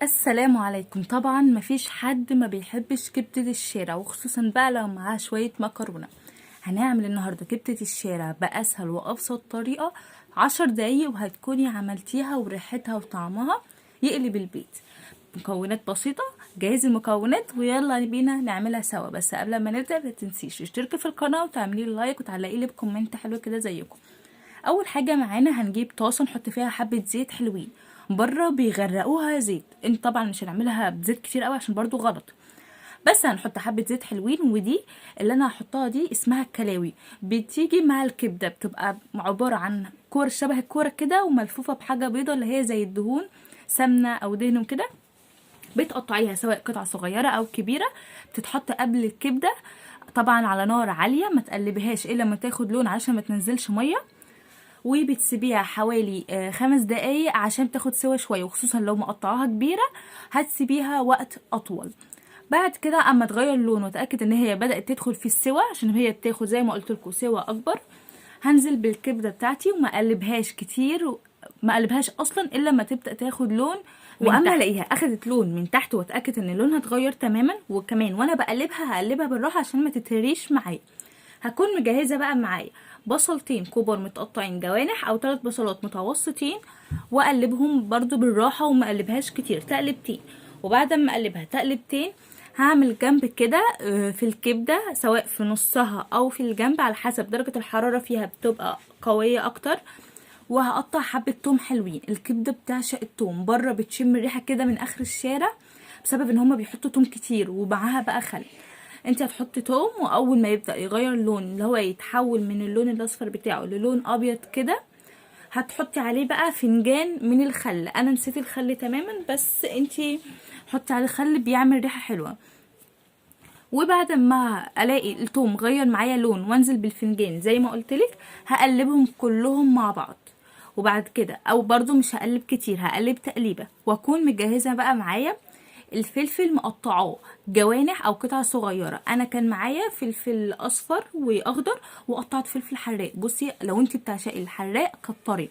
السلام عليكم. طبعا مفيش حد ما بيحبش كبدة الشارع، وخصوصا بقى لو معاها شوية مكرونة. هنعمل النهاردة كبدة الشارع بأسهل وأبسط طريقة، 10 دقايق وهتكوني عملتيها، وريحتها وطعمها يقلب البيت. مكونات بسيطة. جهزي المكونات ويلا بينا نعملها سوا. بس قبل ما نبدأ ما تنسيش تشتركي في القناة وتعملي لي like وتعلقي لي ب comment حلو كده زيكم. اول حاجة معانا هنجيب طاسه نحط فيها حبه زيت حلوين، بره بيغرقوها زيت، انت طبعا مش هنعملها بزيت كتير قوي عشان برضو غلط، بس هنحط حبه زيت حلوين. ودي اللي انا هحطها دي اسمها الكلاوي، بتيجي مع الكبده، بتبقى عبارة عن كور شبه الكورة كده وملفوفه بحاجة بيضة اللي هي زي الدهون، سمنه او دهن وكده. بتقطعيها سواء قطع صغيرة او كبيره، بتتحط قبل الكبده طبعا على نار عاليه، ما تقلبيهاش الا لما تاخد لون عشان ما تنزلش ميه، وبتسيبيها حوالي 5 دقايق عشان تاخد سوا شويه، وخصوصا لو مقطعاها كبيرة هتسيبيها وقت اطول. بعد كده اما تغير اللون وتاكد ان هي بدات تدخل في السوا، عشان هي بتاخد زي ما قلت لكم سوا اكبر، هنزل بالكبده بتاعتي وما اقلبهاش كتير، ما اقلبهاش اصلا الا لما تبدا تاخد لون من واما الاقيها اخدت لون من تحت واتاكد ان لونها اتغير تماما. وكمان وانا بقلبها هقلبها بالراحة عشان ما تتهريش معايا. هكون مجهزة بقى معايا بصلتين كبار متقطعين جوانح او 3 بصلات متوسطين، واقلبهم برضو بالراحة وما اقلبهاش كتير، تقلبتين. وبعد ما اقلبها تقلبتين هعمل جنب كده في الكبده، سواء في نصها او في الجنب على حسب درجه الحرارة فيها بتبقى قوية اكتر. وهقطع حبه توم حلوين. الكبده بتعشق التوم، بره بتشم الريحة كده من اخر الشارع بسبب ان هما بيحطوا توم كتير ومعاها بقى خل. انت هتحطي توم، واول ما يبدا يغير اللون اللي هو يتحول من اللون الاصفر بتاعه للون ابيض كده، هتحطي عليه بقى فنجان من الخل. انا نسيت الخل تماما، بس انت حطي عليه خل بيعمل ريحه حلوة. وبعد ما الاقي التوم غير معايا لون وانزل بالفنجان زي ما قلتلك، هقلبهم كلهم مع بعض. وبعد كده او برضو مش هقلب كتير، هقلب تقليبه. واكون مجهزة بقى معايا الفلفل مقطعاه جوانح او قطع صغيره. انا كان معايا فلفل اصفر واخضر وقطعت فلفل حراق. بصي لو انت بتعشقي الحراق كتري،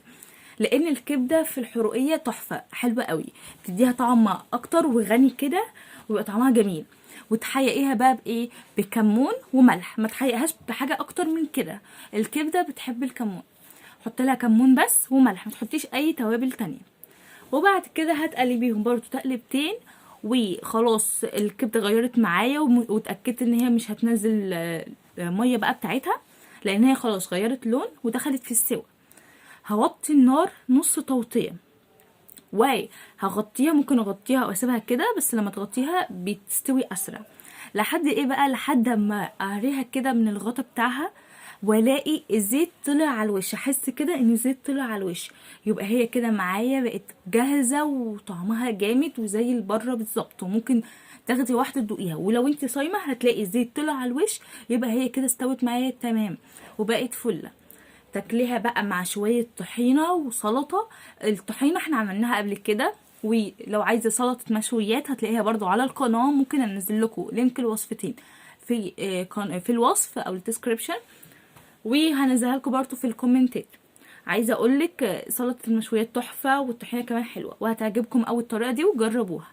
لان الكبده في الحروقيه تحفة حلوة قوي، بتديها طعم اكتر وغني كده ويبقى طعمها جميل. وتحيقيها بقى بايه؟ بكمون وملح، ما تحيقهاش بحاجة اكتر من كده، الكبده بتحب الكمون. حط لها كمون بس وملح، ما تحطيش اي توابل تانية. وبعد كده هتقلبيهم برضو تقلبتين، وخلاص الكبده غيرت معايا واتاكدت ان هي مش هتنزل مية بقى بتاعتها، لان هي خلاص غيرت لون ودخلت في السوا. هوطي النار نص توطيه وهغطيها، ممكن اغطيها او اسيبها كده، بس لما تغطيها بتستوي اسرع. لحد ايه بقى؟ لحد ما اعريها كده من الغطا بتاعها والاقي الزيت طلع على الوش، احس كده ان الزيت طلع على الوش، يبقى هي كده معايا بقت جاهزة وطعمها جامد وزي البرة بالظبط. وممكن تاخدي واحدة تدوقيها، ولو انت صايمه هتلاقي الزيت طلع على الوش، يبقى هي كده استوت معايا تمام وبقت فله. تاكليها بقى مع شوية طحينه وسلطة. الطحينه احنا عملناها قبل كده، ولو عايزه سلطة مشويات هتلاقيها برضو على القناه، ممكن انزل لكم link الوصفتين في الوصف او ال description، وهنزلها لكم برضو في الكومنتات. عايزه اقولك سلطة المشويات تحفة والطحينه كمان حلوة وهتعجبكم قوي الطريقة دي، وجربوها.